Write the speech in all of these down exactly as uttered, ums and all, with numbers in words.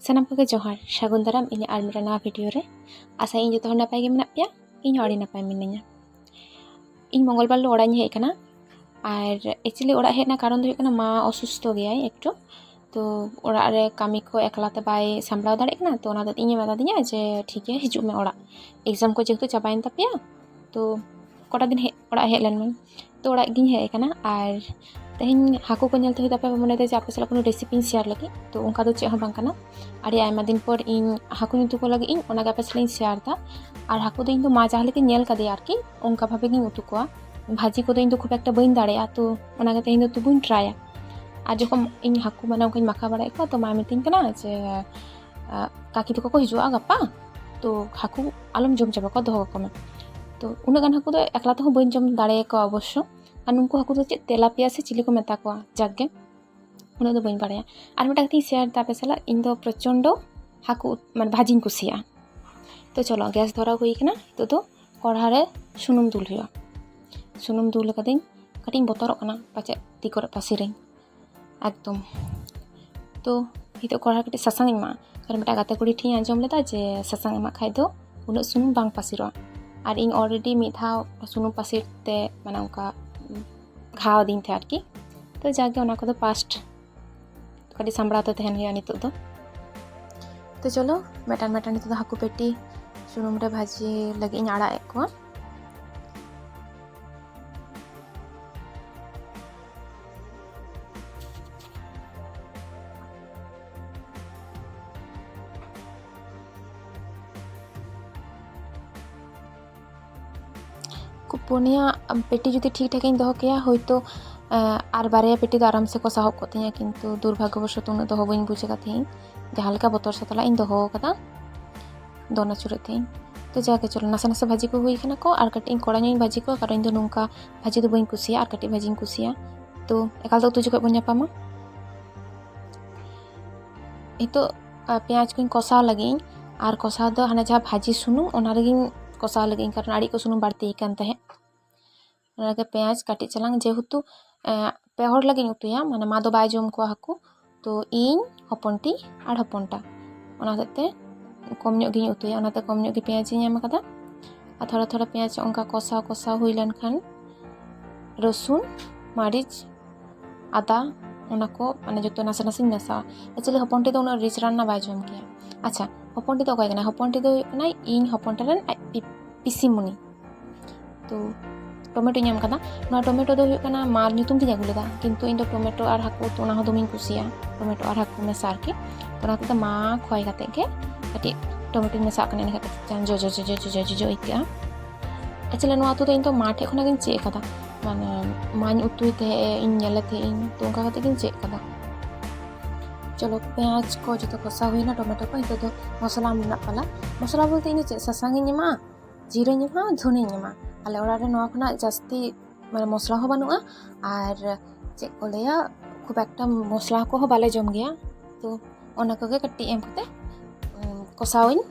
ᱥᱟᱱᱟᱢ ᱠᱚᱜᱮ ᱡᱚᱦᱟᱨ, ᱥᱟᱹᱜᱩᱱ ᱫᱟᱨᱟᱢ ᱤᱧᱟᱹᱜ ᱟᱨ ᱢᱤᱫᱴᱟᱝ ᱱᱟᱣᱟ ᱵᱷᱤᱰᱤᱭᱳ ᱨᱮ᱾ ᱟᱥᱟᱭᱟᱹᱧ ᱡᱚᱛᱚ ᱦᱚᱲ ᱱᱟᱯᱟᱭ ᱜᱮ ᱢᱮᱱᱟᱜ ᱯᱮᱭᱟ, ᱤᱧ ᱦᱚᱸ ᱟᱹᱰᱤ ᱱᱟᱯᱟᱭ ᱢᱤᱱᱟᱹᱧᱟ᱾ ᱤᱧ ᱢᱚᱝᱜᱚᱞ ᱵᱟᱨ ᱦᱤᱞᱳᱜ ᱚᱲᱟᱜ ᱤᱧ ᱦᱮᱡ ᱟᱠᱟᱱᱟ, ᱟᱨ actually ᱚᱲᱟᱜ ᱦᱮᱡ ᱨᱮᱱᱟᱜ ᱠᱟᱨᱚᱱ ᱫᱚ ᱦᱩᱭᱩᱜ ᱠᱟᱱᱟ, ᱢᱟ ᱚᱥᱩᱥᱛᱷᱚ ᱜᱮᱭᱟᱭ ᱮᱠᱴᱩ, ᱛᱚ ᱚᱲᱟᱜ ᱨᱮ ᱠᱟᱹᱢᱤ ᱠᱚ ᱮᱠᱞᱟ ᱛᱮ ᱵᱟᱭ ᱥᱟᱢᱵᱲᱟᱣ ᱫᱟᱲᱮᱭᱟᱜ ᱠᱟᱱᱟ, ᱛᱚ ᱚᱱᱟ ᱫᱚ ᱤᱧᱮ ᱢᱮᱛᱟ ᱫᱤᱧᱟ ᱡᱮ, "ᱴᱷᱤᱠ ᱜᱮᱭᱟ, ᱦᱤᱡᱩᱜ ᱢᱮ ᱚᱲᱟᱜ, exam ᱠᱚ ᱡᱮᱦᱮᱛᱩ ᱪᱟᱵᱟᱭᱮᱱ ᱛᱟᱯᱮᱭᱟ, ᱛᱚ ᱠᱚᱴᱟ ᱫᱤᱱ ᱦᱮᱡ, ᱚᱲᱟᱜ ᱦᱮᱡ ᱞᱮᱱ ᱢᱮ᱾" ᱛᱚ ᱚᱲᱟᱜ ᱜᱤᱧ ᱦᱮᱡ ᱟᱠᱟᱱᱟ, ᱟᱨ ᱛᱮᱦᱮᱧ ᱦᱟᱹᱠᱩ ᱠᱚ ᱧᱮᱞ ᱛᱮ ᱦᱩᱭ ᱛᱟᱯᱮ ᱢᱚᱱᱮ ᱛᱮ ᱡᱮ ᱟᱯᱮ ᱥᱟᱞᱟᱜ ᱠᱳᱱᱳ recipe ᱤᱧ share ᱞᱟᱹᱜᱤᱫ, ᱛᱚ ᱚᱱᱠᱟ ᱫᱚ ᱪᱮᱫ ᱦᱚᱸ ᱵᱟᱝ ᱠᱟᱱᱟ᱾ ᱟᱹᱰᱤ ᱟᱭᱢᱟ ᱫᱤᱱ ᱯᱚᱨ ᱤᱧ ᱦᱟᱹᱠᱩᱧ ᱩᱛᱩ ᱠᱚ ᱞᱟᱹᱜᱤᱫ ᱤᱧ, ᱚᱱᱟᱜᱮ ᱟᱯᱮ ᱥᱟᱞᱟᱜ ᱤᱧ share ᱮᱫᱟ᱾ ᱟᱨ ᱦᱟᱹᱠᱩ ᱫᱚ ᱤᱧ ᱫᱚ ᱢᱟ ᱡᱟᱦᱟᱸ ᱞᱮᱠᱟᱧ ᱧᱮᱞ ᱠᱟᱫᱮᱭᱟ ᱟᱨᱠᱤ, ᱚᱱᱠᱟ ᱵᱷᱟᱵᱮ ᱜᱤᱧ ᱩᱛᱩ ᱠᱚᱣᱟ᱾ ᱵᱷᱟᱹᱡᱤ ᱠᱚᱫᱚ ᱤᱧ ᱫᱚ ᱠᱷᱩᱵ ᱮᱠᱴᱟ ᱵᱟᱹᱧ ᱫᱟᱲᱮᱭᱟᱜᱼᱟ, ᱛᱚ ᱚᱱᱟᱜᱮ ᱛᱮᱦᱮᱧ ᱫᱚ ᱛᱚᱵᱩᱧ ᱴᱨᱟᱭᱟ᱾ ᱟᱨ ᱡᱚᱠᱷᱚᱱ ᱤᱧ ᱦᱟᱹᱠᱩ ᱢᱟᱱᱮ ᱚᱱᱠᱟᱧ ᱢᱟᱠᱷᱟᱣ ᱵᱟᱲᱟᱭᱮᱫ ᱠᱚᱣᱟ, ᱛᱚ ᱢᱟᱭ ᱢᱤᱛᱟᱹᱧ ᱠᱟᱱᱟ ᱡᱮ, ᱟᱜ, "ᱠᱟᱠᱤ ᱛᱟᱠᱚ ᱠᱚ ᱦᱤᱡᱩᱜᱼᱟ ᱜᱟᱯᱟ, ᱛᱚ ᱦᱟᱹᱠᱩ ᱟᱞᱚᱢ ᱡᱚᱢ ᱪᱟᱵᱟ ᱠᱚᱣᱟ, ᱫᱚᱦᱚ ᱠᱟᱠᱚ ᱢᱮ᱾" ᱛᱚ ᱩᱱᱟᱹᱜ ᱜᱟᱱ ᱦᱟᱹᱠᱩ ᱫᱚ ᱮᱠᱞᱟ ᱛᱮᱦᱚᱸ ᱵᱟᱹᱧ ᱡᱚᱢ ᱫᱟᱲᱮᱭᱟᱠᱚᱣᱟ ᱚᱵᱚᱥᱥᱚ᱾ ᱟᱨ ᱱᱩᱠᱩ ᱦᱟᱹᱠᱩ ᱫᱚ ᱪᱮᱫ ᱛᱮᱞᱟᱯᱤᱭᱟ ᱥᱮ ᱪᱤᱞᱤ ᱠᱚ ᱢᱮᱛᱟ ᱠᱚᱣᱟ, ᱡᱟᱠ ᱜᱮ, ᱩᱱᱟᱹᱜ ᱫᱚ ᱵᱟᱹᱧ ᱵᱟᱲᱟᱭᱟ᱾ ᱟᱨ ᱢᱤᱫᱴᱟᱝ ᱠᱟᱛᱷᱟᱧ share ᱮᱫᱟ ᱟᱯᱮ ᱥᱟᱞᱟᱜ, ᱤᱧ ᱫᱚ ᱯᱨᱚᱪᱚᱱᱰᱚ ᱦᱟᱹᱠᱩ ᱩᱛ-, ᱢᱟᱱᱮ ᱵᱷᱟᱹᱡᱤᱧ ᱠᱩᱥᱤᱭᱟᱜᱼᱟ᱾ ᱛᱚ ᱪᱚᱞᱚ, gas ᱫᱷᱚᱨᱟᱣ ᱦᱩᱭ ᱠᱟᱱᱟ, ᱱᱤᱛᱚᱜ ᱫᱚ ᱠᱚᱲᱦᱟ ᱨᱮ ᱥᱩᱱᱩᱢ ᱫᱩᱞ ᱦᱩᱭᱩᱜᱼᱟ᱾ ᱥᱩᱱᱩᱢ ᱫᱩᱞ ᱠᱟᱫᱟᱹᱧ, ᱠᱟᱹᱴᱤᱡ ᱤᱧ ᱵᱚᱛᱚᱨᱚᱜ ᱠᱟᱱᱟ ᱯᱟᱪᱮᱫ ᱛᱤ ᱠᱚᱨᱮ ᱯᱟᱹᱥᱤᱨᱟᱹᱧ ᱮᱠᱫᱚᱢ᱾ ᱛᱚ ᱱᱤᱛᱚᱜ ᱠᱚᱲᱦᱟ ᱨᱮ ᱠᱟᱹᱴᱤᱡ ᱥᱟᱥᱟᱝ ᱤᱧ ᱮᱢᱟᱜᱼᱟ, ᱠᱟᱨᱚᱱ ᱢᱤᱫᱴᱟᱝ ᱜᱟᱛᱮ ᱠᱩᱲᱤ ᱴᱷᱮᱱ ᱤᱧ ᱟᱸᱡᱚᱢ ᱞᱮᱫᱟ ᱡᱮ ᱥᱟᱥᱟᱝ ᱮᱢᱟᱜ ᱠᱷᱟᱡ ᱫᱚ ᱩᱱᱟᱹᱜ ᱥᱩᱱᱩᱢ ᱵᱟᱝ ᱯᱟᱹᱥᱤᱨᱚᱜᱼᱟ᱾ ᱟᱨ ᱤᱧ already ᱢᱤᱫ ᱫᱷᱟᱣ ᱥᱩᱱᱩᱢ ᱯᱟᱹᱥᱤᱨ ᱛᱮ ᱢᱟᱱᱮ ᱚᱱᱠᱟ ᱜᱷᱟᱣ ᱟᱹᱫᱤᱧ ᱛᱟᱦᱮᱸᱫ ᱟᱨᱠᱤ᱾ ᱛᱚ ᱡᱟᱜᱮ ᱚᱱᱟ ᱠᱚᱫᱚ past, ᱠᱟᱹᱴᱤᱡ ᱥᱟᱢᱵᱲᱟᱣ ᱛᱮ ᱛᱟᱦᱮᱱ ᱦᱩᱭᱩᱜᱼᱟ ᱱᱤᱛᱚᱜ ᱫᱚ᱾ ᱛᱚ ᱪᱚᱞᱚ, ᱢᱤᱫᱴᱟᱝ ᱢᱤᱫᱴᱟᱝ ᱱᱤᱛᱚᱜ ᱫᱚ ᱦᱟᱹᱠᱩ ᱯᱮᱴᱤ ᱥᱩᱱᱩᱢ ᱨᱮ ᱵᱷᱟᱹᱡᱤ ᱞᱟᱹᱜᱤᱫ ᱤᱧ ᱟᱲᱟᱜ ᱮᱫ ᱠᱚᱣᱟ᱾ ᱯᱩᱱᱭᱟ ᱯᱮᱴᱤ ᱡᱩᱫᱤ ᱴᱷᱤᱠ ᱴᱷᱟᱠ ᱤᱧ ᱫᱚᱦᱚ ᱠᱮᱭᱟ, ᱦᱳᱭᱛᱳ, ᱮᱸ, ᱟᱨ ᱵᱟᱨᱭᱟ ᱯᱮᱴᱤ ᱫᱚ ᱟᱨᱟᱢ ᱥᱮ ᱠᱚ ᱥᱟᱦᱚᱵ ᱠᱚᱜ ᱛᱤᱧᱟ, ᱠᱤᱱᱛᱩ ᱫᱩᱨᱵᱷᱟᱜᱽᱜᱚᱵᱚᱥᱚᱛ ᱩᱱᱟᱹᱜ ᱫᱚᱦᱚ ᱵᱟᱹᱧ ᱵᱩᱡᱽ ᱟᱠᱟᱫ ᱛᱟᱦᱮᱸᱫ᱾ ᱡᱟᱦᱟᱸ ᱞᱮᱠᱟ ᱵᱚᱛᱚᱨ ᱥᱟᱛᱞᱟᱜ ᱤᱧ ᱫᱚᱦᱚ ᱟᱠᱟᱫᱟ, ᱫᱚᱱ ᱟᱹᱪᱩᱨᱮᱫ ᱛᱟᱦᱮᱸᱫ᱾ ᱛᱚ ᱡᱟᱜᱮ ᱪᱚᱞᱚ, ᱱᱟᱥᱮ ᱱᱟᱥᱮ ᱵᱷᱟᱹᱡᱤ ᱠᱚ ᱦᱩᱭ ᱠᱟᱱᱟ ᱠᱚ, ᱟᱨ ᱠᱟᱹᱴᱤᱡ ᱤᱧ ᱠᱚᱲᱟ ᱧᱚᱜ ᱤᱧ ᱵᱷᱟᱹᱡᱤ ᱠᱚᱣᱟ, ᱠᱟᱨᱚᱱ ᱤᱧ ᱫᱚ ᱱᱚᱝᱠᱟ ᱵᱷᱟᱹᱡᱤ ᱫᱚ ᱵᱟᱹᱧ ᱠᱩᱥᱤᱭᱟᱜᱼᱟ, ᱟᱨ ᱠᱟᱹᱴᱤᱡ ᱵᱷᱟᱹᱡᱤᱧ ᱠᱩᱥᱤᱭᱟᱜᱼᱟ᱾ ᱛᱚ ᱮᱠᱟᱞ ᱛᱮ ᱩᱛᱩ ᱡᱚᱠᱷᱚᱡ ᱵᱚᱱ ᱧᱟᱯᱟᱢᱟ᱾ ᱱᱤᱛᱚᱜ, ᱟ, ᱯᱮᱸᱭᱟᱡᱽ ᱠᱚᱧ ᱠᱚᱥᱟᱣ ᱞᱟᱹᱜᱤᱫ ᱤᱧ, ᱟᱨ ᱠᱚᱥᱟᱣ ᱫᱚ ᱦᱟᱱᱮ ᱡᱟᱦᱟᱸ ᱵᱷᱟᱹᱡᱤ ᱥᱩᱱᱩᱢ, ᱚᱱᱟ ᱨᱮᱜᱮᱧ ᱠᱚᱥᱟᱣ ᱞᱟᱹᱜᱤᱫ ᱤᱧ, ᱠᱟᱨᱚᱱ ᱟᱹᱰᱤ ᱠᱚ ᱥᱩᱱᱩᱢ ᱵᱟᱹᱲᱛᱤ ᱟᱠᱟᱱ ᱛᱟᱦᱮᱸᱫ᱾ ᱚᱱᱟ ᱨᱮᱜᱮ ᱯᱮᱸᱭᱟᱡᱽ ᱠᱟᱹᱴᱤᱡ ᱪᱟᱞᱟᱝ, ᱡᱮᱦᱮᱛᱩ, ᱮ, ᱯᱮ ᱦᱚᱲ ᱞᱟᱹᱜᱤᱫ ᱤᱧ ᱩᱛᱩᱭᱟ, ᱢᱟᱱᱮ ᱢᱟ ᱫᱚ ᱵᱟᱭ ᱡᱚᱢ ᱠᱚᱣᱟ ᱦᱟᱹᱠᱩ, ᱛᱚ ᱤᱧ, ᱦᱚᱯᱚᱱᱴᱤ ᱟᱨ ᱦᱚᱯᱚᱱᱴᱟ, ᱚᱱᱟ ᱦᱚᱛᱮᱡ ᱛᱮ ᱠᱚᱢ ᱧᱚᱜ ᱜᱤᱧ ᱩᱛᱩᱭᱟ᱾ ᱚᱱᱟᱛᱮ ᱠᱚᱢ ᱧᱚᱜ ᱜᱮ ᱯᱮᱸᱭᱟᱡᱽ ᱤᱧ ᱮᱢ ᱠᱟᱫᱟ᱾ ᱟᱨ ᱛᱷᱚᱲᱟ ᱛᱷᱚᱲᱟ ᱯᱮᱸᱭᱟᱡᱽ ᱚᱱᱠᱟ ᱠᱚᱥᱟᱣ ᱠᱚᱥᱟᱣ ᱦᱩᱭ ᱞᱮᱱᱠᱷᱟᱱ, ᱨᱚᱥᱩᱱ, ᱢᱟᱹᱨᱤᱪ, ᱟᱫᱟ, ᱚᱱᱟ ᱠᱚ ᱢᱟᱱᱮ ᱡᱚᱛᱚ ᱱᱟᱥᱮ ᱱᱟᱥᱮᱧ ᱢᱮᱥᱟᱣᱟ᱾ ᱮᱠᱪᱩᱭᱮᱞᱤ ᱦᱚᱯᱚᱱᱴᱤ ᱫᱚ ᱩᱱᱟᱹᱜ ᱨᱤᱪ ᱨᱟᱱᱱᱟ ᱵᱟᱭ ᱡᱚᱢ ᱜᱮᱭᱟ᱾ ᱟᱪᱪᱷᱟ, ᱦᱚᱯᱚᱱᱴᱤ ᱫᱚ ᱚᱠᱚᱭ ᱠᱟᱱᱟᱭ? ᱦᱚᱯᱚᱱᱴᱤ ᱫᱚ ᱦᱩᱭᱩᱜ ᱠᱟᱱᱟᱭ ᱤᱧ ᱦᱚᱯᱚᱱᱴᱟ ᱨᱮᱱ ᱟᱡ ᱯᱤ- ᱯᱤᱥᱤᱢᱩᱱᱤ᱾ ᱛᱚ ᱴᱚᱢᱮᱴᱳᱧ ᱮᱢ ᱠᱟᱫᱟ᱾ ᱱᱚᱣᱟ ᱴᱚᱢᱮᱴᱳ ᱫᱚ ᱦᱩᱭᱩᱜ ᱠᱟᱱᱟ ᱢᱟᱨ ᱧᱩᱛᱩᱢ ᱛᱮᱧ ᱟᱹᱜᱩ ᱞᱮᱫᱟ, ᱠᱤᱱᱛᱩ ᱤᱧ ᱫᱚ ᱴᱚᱢᱮᱴᱳ ᱟᱨ ᱦᱟᱹᱠᱩ ᱩᱛᱩ ᱚᱱᱟ ᱦᱚᱸ ᱫᱚᱢᱮᱧ ᱠᱩᱥᱤᱭᱟᱜᱼᱟ, ᱴᱚᱢᱮᱴᱳ ᱟᱨ ᱦᱟᱹᱠᱩ ᱢᱮᱥᱟ ᱟᱨᱠᱤ᱾ ᱛᱚ ᱚᱱᱟ ᱦᱚᱛᱮᱡ ᱛᱮ ᱢᱟ ᱠᱷᱚᱭ ᱠᱟᱛᱮᱫ ᱜᱮ ᱠᱟᱹᱴᱤᱡ ᱴᱚᱢᱮᱴᱳᱧ ᱢᱮᱥᱟᱜ ᱠᱟᱱᱟ, ᱮᱱᱠᱷᱟᱱ ᱠᱟᱹᱴᱤᱡ ᱪᱟᱱ ᱡᱚᱡᱚ ᱡᱚᱡᱚ ᱡᱚᱡᱚ ᱡᱚᱡᱚ ᱟᱹᱭᱠᱟᱹᱜᱼᱟ᱾ ᱮᱠᱪᱩᱭᱮᱞᱤ ᱱᱚᱣᱟ ᱩᱛᱩ ᱫᱚ ᱤᱧ ᱫᱚ ᱢᱟ ᱴᱷᱮᱡ ᱠᱷᱚᱱᱟᱜ ᱜᱤᱧ ᱪᱮᱫ ᱠᱟᱫᱟ, ᱢᱟᱱᱮ ᱢᱟᱧ ᱩᱛᱩᱭ ᱛᱟᱦᱮᱸᱫ ᱤᱧ, ᱧᱮᱞᱮ ᱛᱟᱦᱮᱸᱫ ᱤᱧ, ᱛᱚ ᱚᱱᱠᱟ ᱠᱟᱛᱮ ᱜᱤᱧ ᱪᱮᱫ ᱠᱟᱫᱟ᱾ ᱪᱚᱞᱚ, ᱯᱮᱸᱭᱟᱡᱽ ᱠᱚ ᱡᱚᱛᱚ ᱠᱚᱥᱟᱣ ᱦᱩᱭᱱᱟ, ᱴᱚᱢᱮᱴᱳ ᱠᱚ, ᱱᱤᱛᱚᱜ ᱫᱚ ᱢᱚᱥᱞᱟ ᱨᱮᱱᱟᱜ ᱯᱟᱞᱟ᱾ ᱢᱚᱥᱞᱟ ᱵᱚᱞᱛᱮ ᱤᱧ ᱫᱚ ᱪᱮᱫ, ᱥᱟᱥᱟᱝ ᱤᱧ ᱮᱢᱟ, ᱡᱤᱨᱟᱹᱧ ᱮᱢᱟ, ᱫᱷᱚᱱᱤᱧ ᱮᱢᱟ᱾ ᱟᱞᱮ ᱚᱲᱟᱜ ᱨᱮ ᱱᱚᱣᱟ ᱠᱷᱚᱱᱟᱜ ᱡᱟᱹᱥᱛᱤ ᱢᱟᱱᱮ ᱢᱚᱥᱞᱟ ᱦᱚᱸ ᱵᱟᱹᱱᱩᱜᱼᱟ, ᱟᱨ ᱪᱮᱫ ᱠᱚ ᱞᱟᱹᱭᱟ, ᱠᱷᱩᱵ ᱮᱠᱴᱟ ᱢᱚᱥᱞᱟ ᱠᱚᱦᱚᱸ ᱵᱟᱞᱮ ᱡᱚᱢ ᱜᱮᱭᱟ᱾ ᱛᱚ ᱚᱱᱟ ᱠᱚᱜᱮ ᱠᱟᱹᱴᱤᱡ ᱮᱢ ᱠᱟᱛᱮ, ᱩᱸ, ᱠᱚᱥᱟᱣᱟᱹᱧ᱾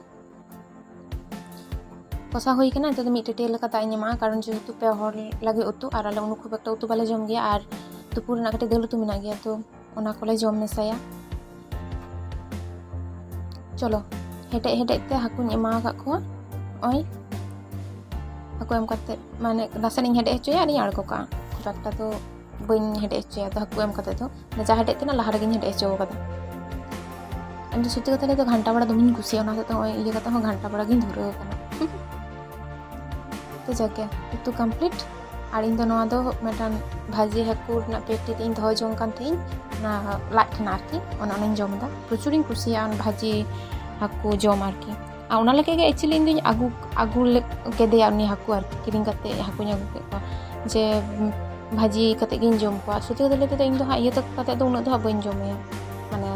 ᱠᱚᱥᱟᱣ ᱦᱩᱭ ᱠᱟᱱᱟ᱾ ᱱᱤᱛᱚᱜ ᱫᱚ ᱢᱤᱫ ᱴᱟᱹᱴᱭᱟᱹ ᱞᱮᱠᱟ ᱫᱟᱜ ᱤᱧ ᱮᱢᱟᱜᱼᱟ, ᱠᱟᱨᱚᱱ ᱡᱮᱦᱮᱛᱩ ᱯᱮ ᱦᱚᱲ ᱞᱟᱹᱜᱤᱫ ᱩᱛᱩ, ᱟᱨ ᱟᱞᱮ ᱩᱱᱟᱹᱜ ᱠᱷᱩᱵ ᱮᱠᱴᱟ ᱩᱛᱩ ᱵᱟᱞᱮ ᱡᱚᱢ ᱜᱮᱭᱟ, ᱟᱨ ᱛᱩᱯᱩ ᱨᱮᱱᱟᱜ ᱠᱟᱹᱴᱤᱡ ᱫᱟᱹᱞ ᱩᱛᱩ ᱢᱮᱱᱟᱜ ᱜᱮᱭᱟ, ᱛᱚ ᱚᱱᱟ ᱠᱚᱞᱮ ᱡᱚᱢ ᱢᱮᱥᱟᱭᱟ᱾ ᱪᱚᱞᱚ, ᱦᱮᱰᱮᱡ ᱦᱮᱰᱮᱡ ᱛᱮ ᱦᱟᱹᱠᱩᱧ ᱮᱢᱟᱣ ᱟᱠᱟᱫ ᱠᱚᱣᱟ᱾ ᱱᱚᱜᱼᱚᱭ ᱦᱟᱹᱠᱩ ᱮᱢ ᱠᱟᱛᱮ, ᱢᱟᱱᱮ, ᱱᱟᱥᱮᱱᱟᱜ ᱤᱧ ᱦᱮᱰᱮᱡ ᱦᱚᱪᱚᱭᱟ ᱟᱨᱤᱧ ᱟᱬᱜᱚ ᱠᱟᱜᱼᱟ᱾ ᱠᱷᱩᱵ ᱮᱠᱴᱟ ᱫᱚ ᱵᱟᱹᱧ ᱦᱮᱰᱮᱡ ᱦᱚᱪᱚᱭᱟ, ᱛᱚ ᱦᱟᱹᱠᱩ ᱮᱢ ᱠᱟᱛᱮ ᱫᱚ ᱡᱟ ᱦᱮᱰᱮᱡ ᱛᱮᱱᱟᱜ ᱞᱟᱦᱟ ᱨᱮᱜᱮᱧ ᱦᱮᱰᱮᱡ ᱦᱚᱪᱚ ᱠᱟᱫᱟ᱾ ᱤᱧ ᱫᱚ ᱥᱚᱛᱛᱤ ᱠᱟᱛᱷᱟ ᱞᱟᱹᱭ ᱫᱚ ᱜᱷᱟᱱᱴᱟ ᱵᱟᱲᱟ ᱫᱚᱢᱮᱧ ᱠᱩᱥᱤᱭᱟᱜᱼᱟ, ᱚᱱᱟ ᱦᱚᱛᱮᱡ ᱛᱮ ᱱᱚᱜᱼᱚᱭ ᱤᱭᱟᱹ ᱠᱟᱛᱮ ᱦᱚᱸ ᱜᱷᱟᱱᱴᱟ ᱵᱟᱲᱟ ᱜᱤᱧ ᱫᱷᱩᱨᱟᱹᱣ ᱟᱠᱟᱱᱟ᱾ ᱛᱚ ᱡᱟᱠ ᱜᱮ, ᱩᱛᱩ complete᱾ ᱟᱨ ᱤᱧ ᱫᱚ ᱱᱚᱣᱟ ᱫᱚ ᱢᱤᱫᱴᱟᱝ ᱵᱷᱟᱹᱡᱤ ᱦᱟᱹᱠᱩ ᱨᱮᱱᱟᱜ patty ᱛᱮ ᱤᱧ ᱫᱚᱦᱚ ᱡᱚᱝ ᱠᱟᱱ ᱛᱟᱦᱮᱸᱧ, ᱚᱱᱟ ᱞᱟᱡ ᱴᱷᱮᱱᱟᱜ ᱟᱨᱠᱤ, ᱚᱱᱟ, ᱚᱱᱟᱧ ᱡᱚᱢ ᱮᱫᱟ᱾ ᱯᱨᱚᱪᱩᱨᱤᱧ ᱠᱩᱥᱤᱭᱟᱜᱼᱟ ᱚᱱᱟ ᱵᱷᱟᱹᱡᱤ ᱦᱟᱹᱠᱩ ᱡᱚᱢ ᱟᱨᱠᱤ᱾ ᱟᱨ ᱚᱱᱟ ᱞᱟᱹᱜᱤᱫ ᱜᱮ actually ᱤᱧ ᱫᱚᱧ ᱟᱹᱜᱩ, ᱟᱹᱜᱩ ᱞᱮᱫ ᱠᱮᱫᱮᱭᱟ ᱩᱱᱤ ᱦᱟᱹᱠᱩ ᱟᱨᱠᱤ, ᱠᱤᱨᱤᱧ ᱠᱟᱛᱮ ᱦᱟᱹᱠᱩᱧ ᱟᱹᱜᱩ ᱠᱮᱫ ᱠᱚᱣᱟ, ᱡᱮ, ᱩᱢ, ᱵᱷᱟᱹᱡᱤ ᱠᱟᱛᱮ ᱜᱤᱧ ᱡᱚᱢ ᱠᱚᱣᱟ᱾ ᱥᱚᱛᱛᱤ ᱠᱟᱛᱷᱟ ᱞᱟᱹᱭ ᱛᱮᱫᱚ ᱤᱧ ᱫᱚ ᱦᱟᱸᱜ ᱤᱭᱟᱹ ᱠᱟᱛᱮ ᱫᱚ ᱩᱱᱟᱹᱜ ᱫᱚ ᱦᱟᱸᱜ ᱵᱟᱹᱧ ᱡᱚᱢᱮᱭᱟ, ᱢᱟᱱᱮ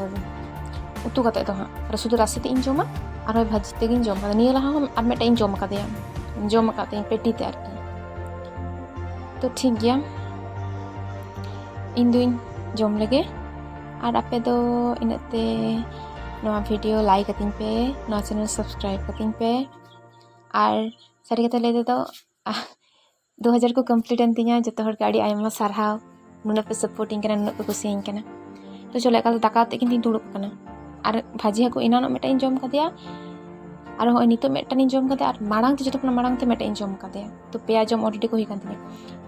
ᱩᱛᱩ ᱠᱟᱛᱮ ᱫᱚ ᱦᱟᱸᱜ, ᱟᱨ ᱥᱩᱫᱷᱩ ᱨᱟᱥᱮ ᱛᱮ ᱤᱧ ᱡᱚᱢᱟ, ᱟᱨ ᱦᱚᱸ ᱵᱷᱟᱹᱡᱤ ᱛᱮᱜᱤᱧ ᱡᱚᱢ ᱠᱟᱫᱟ᱾ ᱱᱤᱭᱟᱹ ᱞᱟᱦᱟ ᱦᱚᱸ ᱟᱨ ᱢᱤᱫᱴᱮᱱ ᱤᱧ ᱡᱚᱢ ᱠᱟᱫᱮᱭᱟ, ᱡᱚᱢ ᱟᱠᱟᱫ ᱛᱤᱧ patty ᱛᱮ ᱟᱨᱠᱤ᱾ ᱛᱚ ᱴᱷᱤᱠ ᱜᱮᱭᱟ, ᱤᱧ ᱫᱩᱧ ᱡᱚᱢ ᱞᱮᱜᱮ, ᱟᱨ ᱟᱯᱮ ᱫᱚ ᱤᱱᱟᱹᱜ ᱛᱮ ᱱᱚᱣᱟ video like ᱠᱟᱹᱛᱤᱧ ᱯᱮ, ᱱᱚᱣᱟ channel subscribe ᱠᱟᱹᱛᱤᱧ ᱯᱮ᱾ ᱟᱨ ᱥᱟᱹᱨᱤ ᱠᱟᱛᱷᱟ ᱞᱟᱹᱭ ᱛᱮᱫᱚ, ᱟᱦ, ᱫᱩ ᱦᱟᱡᱟᱨ ᱠᱚ complete ᱮᱱ ᱛᱤᱧᱟ᱾ ᱡᱚᱛᱚ ᱦᱚᱲ ᱜᱮ ᱟᱹᱰᱤ ᱟᱭᱢᱟ ᱥᱟᱨᱦᱟᱣ, ᱱᱩᱱᱟᱹᱜ ᱯᱮ supportᱤᱧ ᱠᱟᱱᱟ, ᱱᱩᱱᱟᱹᱜ ᱯᱮ ᱠᱩᱥᱤᱭᱟᱹᱧ ᱠᱟᱱᱟ᱾ ᱛᱚ ᱪᱚᱞᱚ, ᱮᱠᱟᱞ ᱛᱮ ᱫᱟᱠᱟ ᱟᱛᱮᱫ ᱜᱮ ᱤᱧ ᱫᱩᱲᱩᱵ ᱟᱠᱟᱱᱟ᱾ ᱟᱨ ᱵᱷᱟᱹᱡᱤ ᱦᱟᱹᱠᱩ ᱮᱱᱟᱱᱚᱜ ᱢᱤᱫᱴᱟᱝ ᱤᱧ ᱡᱚᱢ ᱠᱟᱫᱮᱭᱟ, ᱟᱨ ᱦᱚᱸᱜᱼᱚᱭ ᱱᱤᱛᱚᱜ ᱢᱤᱫᱴᱟᱝ ᱤᱧ ᱡᱚᱢ ᱠᱟᱫᱮᱭᱟ, ᱟᱨ ᱢᱟᱲᱟᱝ ᱛᱮ ᱡᱚᱛᱚ ᱠᱷᱚᱱᱟᱜ ᱢᱟᱲᱟᱝ ᱛᱮ ᱢᱤᱫᱴᱟᱝ ᱤᱧ ᱡᱚᱢ ᱠᱟᱫᱮᱭᱟ᱾ ᱛᱚ ᱯᱮᱭᱟ ᱡᱚᱢ already ᱠᱚ ᱦᱩᱭ ᱠᱟᱱ ᱛᱤᱧᱟᱹ᱾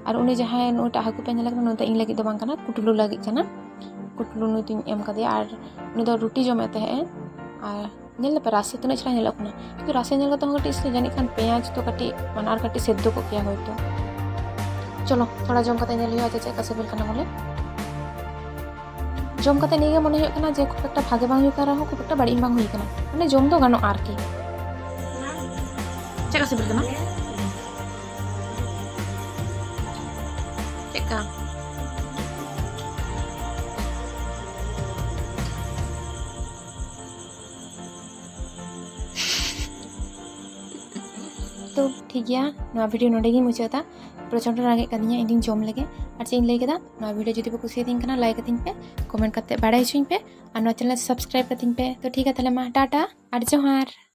ᱟᱨ ᱩᱱᱤ ᱡᱟᱦᱟᱸᱭ ᱱᱩᱭᱴᱟᱜ ᱦᱟᱹᱠᱩ ᱯᱮ ᱧᱮᱞᱮ ᱠᱟᱱᱟ, ᱱᱩᱭ ᱫᱚ ᱤᱧ ᱞᱟᱹᱜᱤᱫ ᱫᱚ ᱵᱟᱝ ᱠᱟᱱᱟ, ᱠᱩᱴᱞᱩ ᱞᱟᱹᱜᱤᱫ ᱠᱟᱱᱟ᱾ ᱠᱩᱴᱞᱩ ᱱᱩᱭ ᱫᱚᱧ ᱮᱢ ᱠᱟᱫᱮᱭᱟ, ᱟᱨ ᱩᱱᱤ ᱫᱚ ᱨᱩᱴᱤ ᱡᱚᱢᱮᱫ ᱛᱟᱦᱮᱸᱜ ᱟᱭ᱾ ᱟᱨ ᱧᱮᱞ ᱫᱟᱯᱮ ᱨᱟᱥᱮ ᱛᱤᱱᱟᱹᱜ ᱪᱮᱦᱨᱟ ᱧᱮᱞᱚᱜ ᱠᱟᱱᱟ, ᱠᱤᱱᱛᱩ ᱨᱟᱥᱮ ᱧᱮᱞ ᱠᱟᱛᱮ ᱦᱚᱸ ᱠᱟᱹᱴᱤᱡ ᱥᱮ ᱡᱟᱹᱱᱤᱡ ᱠᱷᱟᱱ ᱯᱮᱸᱭᱟᱡᱽ ᱫᱚ ᱠᱟᱹᱴᱤᱡ ᱢᱟᱱᱮ ᱟᱨ ᱠᱟᱹᱴᱤᱡ ᱥᱮᱫᱽᱫᱚ ᱠᱚᱜ ᱠᱮᱭᱟ ᱦᱚᱭᱛᱳ᱾ ᱪᱚᱞᱚ ᱛᱷᱚᱲᱟ ᱡᱚᱢ ᱠᱟᱛᱮ ᱧᱮᱞ ᱦᱩᱭᱩᱜᱼᱟ ᱡᱮ ᱪᱮᱫ ᱞᱮᱠᱟ ᱥᱤᱵᱤᱞ ᱠᱟᱱᱟ ᱵᱚᱞᱮ᱾ ᱡᱚᱢ ᱠᱟᱛᱮ ᱱᱤᱭᱟᱹ ᱜᱮ ᱢᱚᱱᱮ ᱦᱩᱭᱩᱜ ᱠᱟᱱᱟ ᱡᱮ ᱠᱷᱩᱵ ᱮᱠᱴᱟ ᱵᱷᱟᱜᱮ ᱵᱟᱝ ᱦᱩᱭ ᱠᱟᱱ ᱨᱮᱦᱚᱸ ᱠᱷᱩᱵ ᱮᱠᱴᱟ ᱵᱟᱹᱲᱤᱡ ᱵᱟᱝ ᱦᱩᱭ ᱠᱟᱱᱟ, ᱢᱟᱱᱮ ᱡᱚᱢ ᱫᱚ ᱜᱟᱱᱚᱜᱼᱟ ᱟᱨᱠᱤ᱾ ᱪᱮᱫ ᱞᱮᱠᱟ ᱥᱤᱵᱤᱞ ᱠᱟᱱᱟ? ᱪᱮᱫ ᱞᱮᱠᱟ? ᱛᱚ ᱴᱷᱤᱠ ᱜᱮᱭᱟ, ᱱᱚᱣᱟ video ᱱᱚᱰᱮ ᱜᱤᱧ ᱢᱩᱪᱟᱹᱫᱟ᱾ ᱯᱨᱚᱪᱚᱱᱰ ᱨᱮᱸᱜᱮᱡ ᱠᱟᱫᱤᱧᱟ, ᱤᱧ ᱫᱩᱧ ᱡᱚᱢ ᱞᱮᱜᱮ᱾ ᱟᱨ ᱪᱮᱫ ᱤᱧ ᱞᱟᱹᱭ ᱠᱮᱫᱟ, ᱱᱚᱣᱟ video ᱡᱩᱫᱤ ᱯᱮ ᱠᱩᱥᱤᱭᱟᱛᱤᱧ ᱠᱟᱱᱟ, like ᱟᱹᱛᱤᱧ ᱯᱮ, comment ᱠᱟᱛᱮ ᱵᱟᱲᱟᱭ ᱦᱚᱪᱚᱧ ᱯᱮ, ᱟᱨ ᱱᱚᱣᱟ channel subscribe ᱠᱟᱹᱛᱤᱧ ᱯᱮ᱾ ᱛᱚ ᱴᱷᱤᱠ ᱜᱮᱭᱟ ᱛᱟᱦᱞᱮ, ᱢᱟ ᱴᱟᱴᱟ ᱟᱨ ᱡᱚᱦᱟᱨ᱾